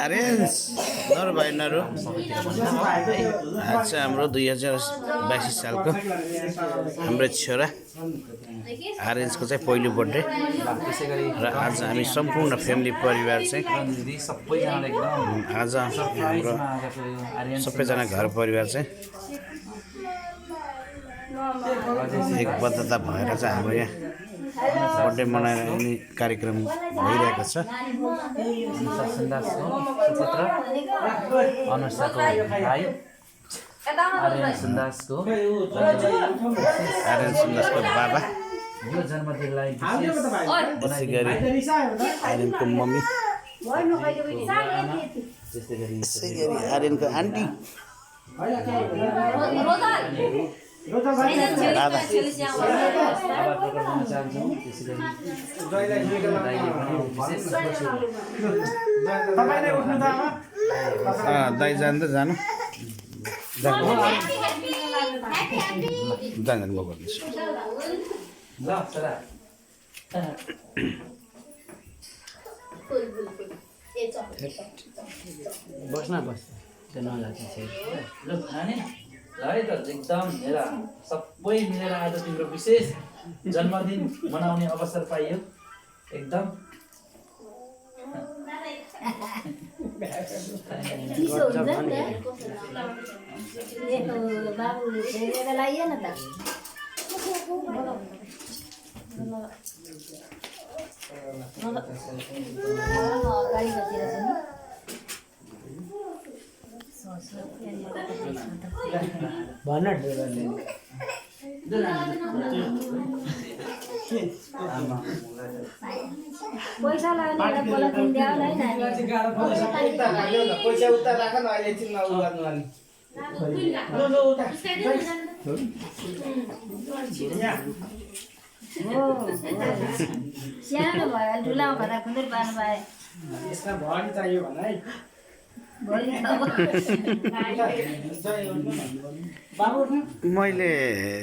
अरे नर भाइ नरु आज हाम्रो 2022 सालको हाम्रो छोरा आर्यन्सको चाहिँ पहिलो बर्थडे र आज हामी सम्पूर्ण फ्यामिली परिवार चाहिँ आज हाम्रो सबैजना घर परिवार चाहिँ एकबद्धता भएर चाहिँ हाम्रो यहाँ बर्थडे मनाउने कार्यक्रम भइरहेको छ। अनुष्ठाको भाइ आर्यन सुन्दासको बाबा यो जन्मदिनलाई त्यसै गरी आर्यनको मम्मी त्यसै गरी आर्यनको आन्टी दादा आभार प्रकट गर्न चाहन्छौँ। त्यसै गरी दाइ जानु जानु जानु म गर्दैछु। ल छोरा बस्न त्यो नलाग्छ ल खाने ल है त एकदम हेर सबै मिलेर आज तिम्रो विशेष जन्मदिन मनाउने अवसर पाइयो एकदम पैसा लगाउने बोला किन्दिया होला हैन पैसा उता राख न अहिले एकछिन उ गर्नु अनि सानो भयो ठुला भरा खुन्दर पार्नु भए यसमा भरि चाहियो भन है भोलि बाबु मैले